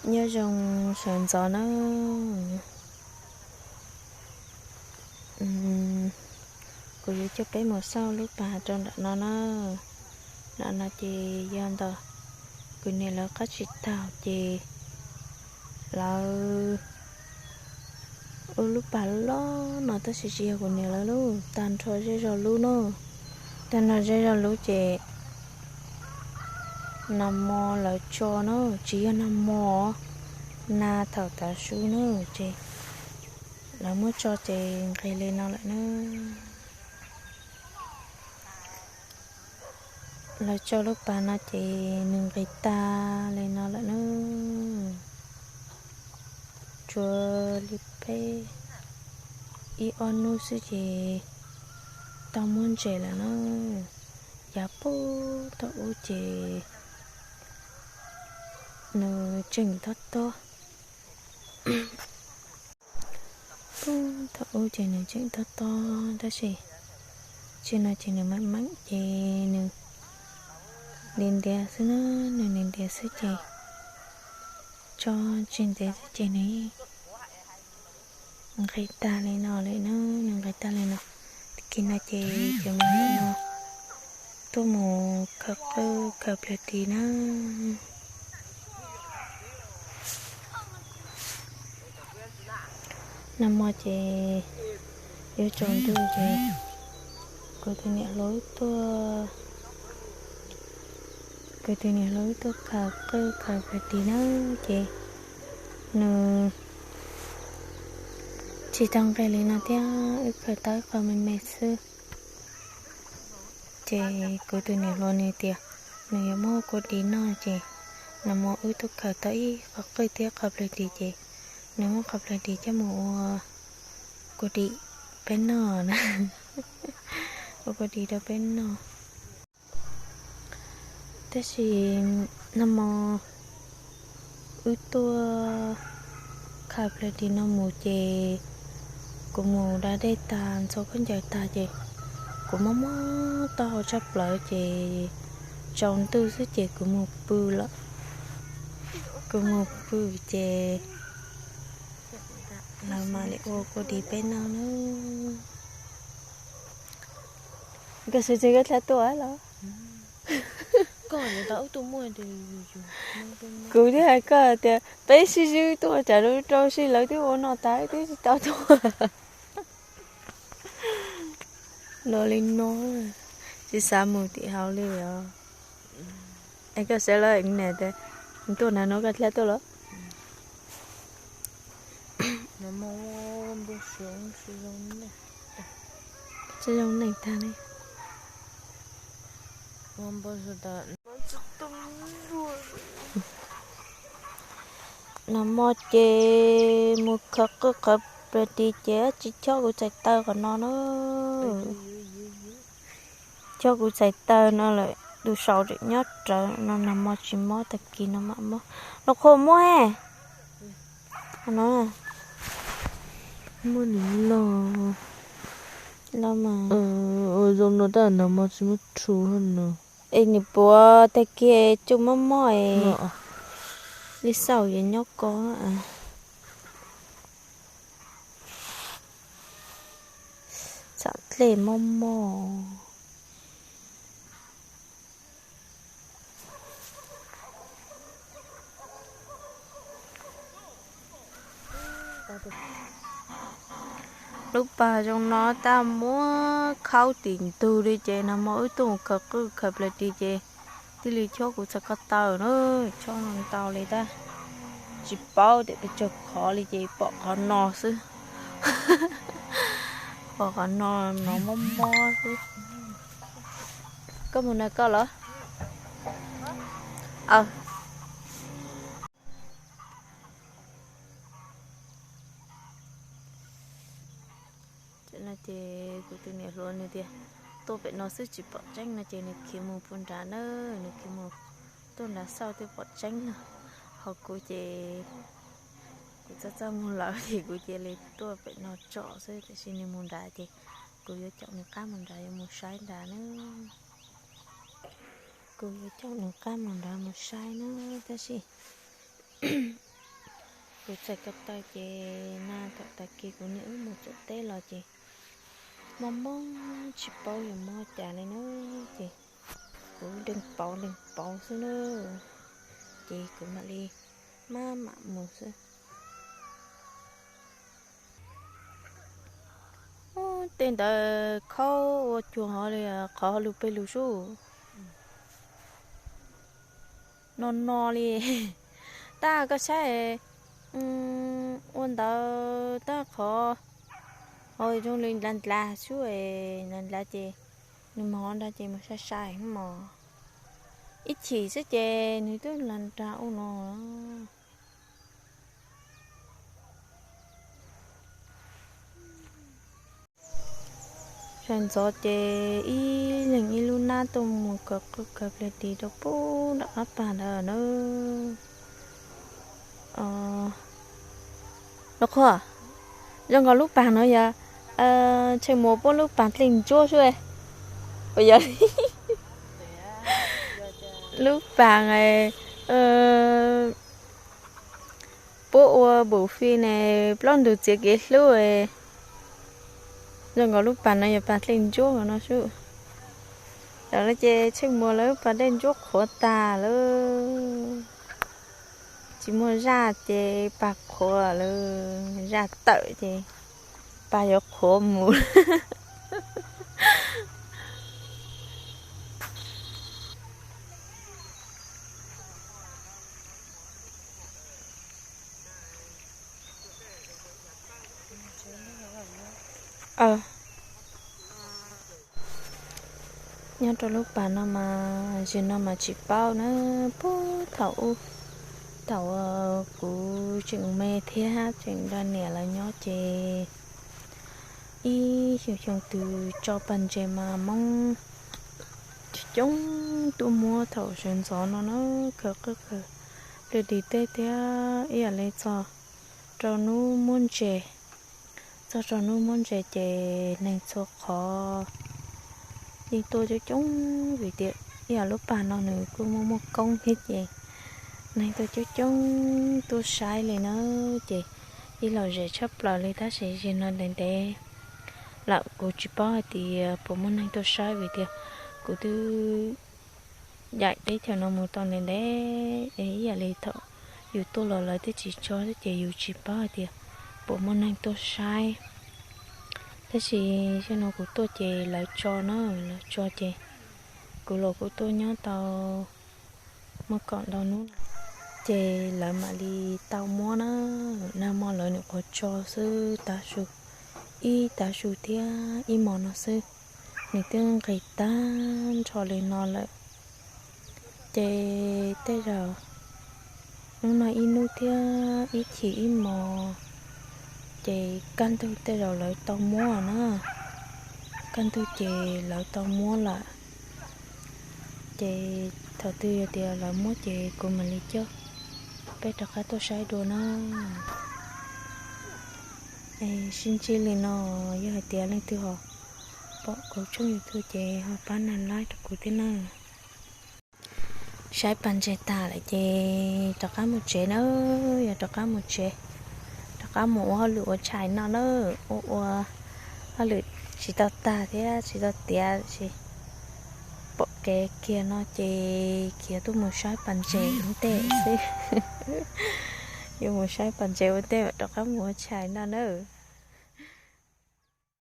Nyob zoo sawv ntxov na. Kuv yuav coj peb mus xauj lub pas rau nram no na. Nram no ces yog ntawm kuv niam lawv qab tsis taug ces lawv ua lub pas loj no tab sis tsis yog kuv niam lawv lub, tag nrho zej zog lub na. Tag nrho zej zog lub ces nag hmo lawv tso na, tsis yog nag hmo, nag thaum tav su na ces lawv muab tso ces nqis li no lawm na. Lawv tso lub pas no ces nws nqis tag li no lawm na. Tsuas li peb ib ob hnub xwb ces tau muab ntses lawm na. Yav puag thaum ub ces nws tseem tob tob. Puag thaum ub ces nws tseem tob tob tab sis txij no ces nws meem meem ces nws ntiav ntiav xwb na, nws ntiav ntiav xwb ces tso tsis ntev xwb ces nws nqis tag li no li na, nws nqis tag li no. Tag kis no ces cov me nyuam no tuaj mus khaws qwj khaws plas tis na. Nag hmo ces yuav tsaus ntuj ces kuv tus niam hluas wb tuaj, kuv tus niam hluas wb tuaj khaws qwj khaws plas tis na ces nws tsis tau nqis li no thiab, wb khaws tau ib qho me me xwb. Ces kuv tus niam hluas nws tias nws yuav muab ua kua dis noj ces nag hmo wb tuaj khaws tau ib qho qwj thiab qho plas tis ces nws muab qho plas tis coj mus ua kua dis peb noj na, ua kua dis rau peb noj. Tab sis nag hmo wb tuaj khaws plas tis no mus ces kuv mus da dej tag ntxhua khaub ncaws tag ces kuv mob mob taub hau tshaj plaws ces tsaus ntuj xwb ces kuv mus pw lawm. Kuv mus pw ces lawv mam li ua kua dis peb noj na. Koj sawv tsees koj dlha tuaj los? Kuv thiaj hais koj tias peb sib swb tuaj tsam rau rau sij lawv twb ua noj tas wb twb tsis tau tuaj. Los li no, tsis xav mus tim hauv li os. Es koj saib lawv niam tias tuaj nrad no koj dlha tuaj los? Tsis zoo neeg tag li. Nag hmo ces mus khaws qwj khaws plas tis ces tsis chob kuv txhais taw qhov no na. Chob kuv txhais taw no lawm tus saud tseem nyob rawv no, nag hmo tsis mob tag kis no mam mob. Los qhuas muab he. Muab nws loj. Loj mas. Ua zoo no tab nag hmo tsis muab rhu no. Es nws puav tag kis tsuj mob mob es li xauj yuav nyob ko. Txham dlej mob mob. Lub pas zoo no tab muab khaub tim ntug li ces nag hmo wb tuaj mus khaws qwj khaws plas tis ces thiaj li chob kuv txhais ko taw na, chob ntau li tab. Tsis paub tias pes tsawg qhov li ces pom qhov no xwb. Pom qhov no, no mob mob xwb. Koj mus na koj los? No ces kuv tus niam hluas nws tias tuaj pem no xwb tsis pom tseeb no ces nws khiav mus puag nrad na, nws khiav mus tuaj nrad xauj twb pom tseeb no. Ho kuv ces kuv txaj txaj muag lawm ces kuv cia li tuaj pem no tsom xwb, tiam sis nws mus nrad ces kuv yuav caum nws qab mus nrad yuav mus saib nrad na. Kuv yuav caum nws qab mus nrad mus saib na, tab sis Kuv txais ko taw ces nag thaum tag kis kuv niam wb mus txog teb los ces mob mob tsis paub yuav mob cas li na, ces kuv deeg pauv deeg pauv xwb na, ces kuv mam li maj mam mus xwb. Tej ntawd khaub ua cuag hov li, qhov lug peg lug sub no no li. Tab koj saib ua ntawd tab qhov hov zoo li nplav nplav sub, nplav nplav ces nws mos nrag ces mus sai sai mos. Ib chim xwb ces nws twb nplav nrag ua no. Sawv ntxov ces ib leeg ib lub nab tuaj mus kawg qw kawg pliag tis rau pub nram qab pas ntawd na. Los qhuas, zoo nkaus lub pas no yog Tsheej Muas puab lub pas dlej ntsuab sub. Yog lub pas puab ua npum fim ne, plaub ntug txiav kev hlub. Zoo nkaus lub pas no yog pas dlej ntsuab no sub. Lawv no ces Tsheej Muas lawv pas dlej ntsuab qhuav tas lawm. Tsis muaj zaj ces pas qhuav lawm, zaj tawm ces pas yuav qhuav mus. Nyob rau lub pas no mas zim no mas tsis paub na, puag thaum ub, thaum kuv tseem me thiab tseem nrog niam lawv nyob ces ib xyoo xyoo twg tso pas ntses mas Moob coob coob tuaj muab thaum sawv ntxov no na, khaws qwj khaws lwj dim tej thiab ib yam li txog rau hnub muab ntses. Txog rau hnub muab ntses ces neeg txhua qhov yeej tuaj coob coob vim tias ib yam lub pas no nws kuj muaj muaj koob thiab ces neeg tuaj coob coob tuaj saib li na, ces yeej lom zem tshaj plaws li tab sis zim no ntev ntev lawm kuv tsis paub hais tias puas muaj neeg tuaj saib vim tias kuv twb yaim teb chaws no mus tau ntev ntev es ib yam li thaum yus tuaj los lawv twb tsis tso thiab ces yus tsis paub hais tias puas muaj neeg tuaj saib. Tab sis zaum no kuv tuaj ces lawv tso na, lawv tso ces kuv los kuj tuaj nyob tau muaj kaum ntau hnub no ces lawv mam li tau muab na. Nag hmo lawv nyuam qhuav tso xwb tav su, ib tav su thiab ib hmos no xwb, nws twb nqis tag nrho li no lawm. Ces tej zaum hnub no ib hnub thiab ib chim ib hmos ces kaj ntug tej zaum lawv tau muab na. Kaj ntug ces lawv tau muab lawm. Ces thaum twg yog tias lawv muab ces kuv mam li coj peb rov qab tuaj saib dua na. Sib ntsib li no, yog hais tias leej twg ho pom kuv tshooj YouTube ces ho pab nias like rau kuv thiab na. Saib pas ntses tas lawm ces rov qab mus tsev na, yog rov qab mus tsev, rov qab mus ua hauj lwm ua tshais no na, ua ua hauj lwm tsis tau tag thiab tsis tau tiav, pom kev kiag no ces khiav tuaj mus saib pas ntses ua ntej xwb. Yuav mus saib pas ntses ua ntej mam rov qab mus ua tshais no na.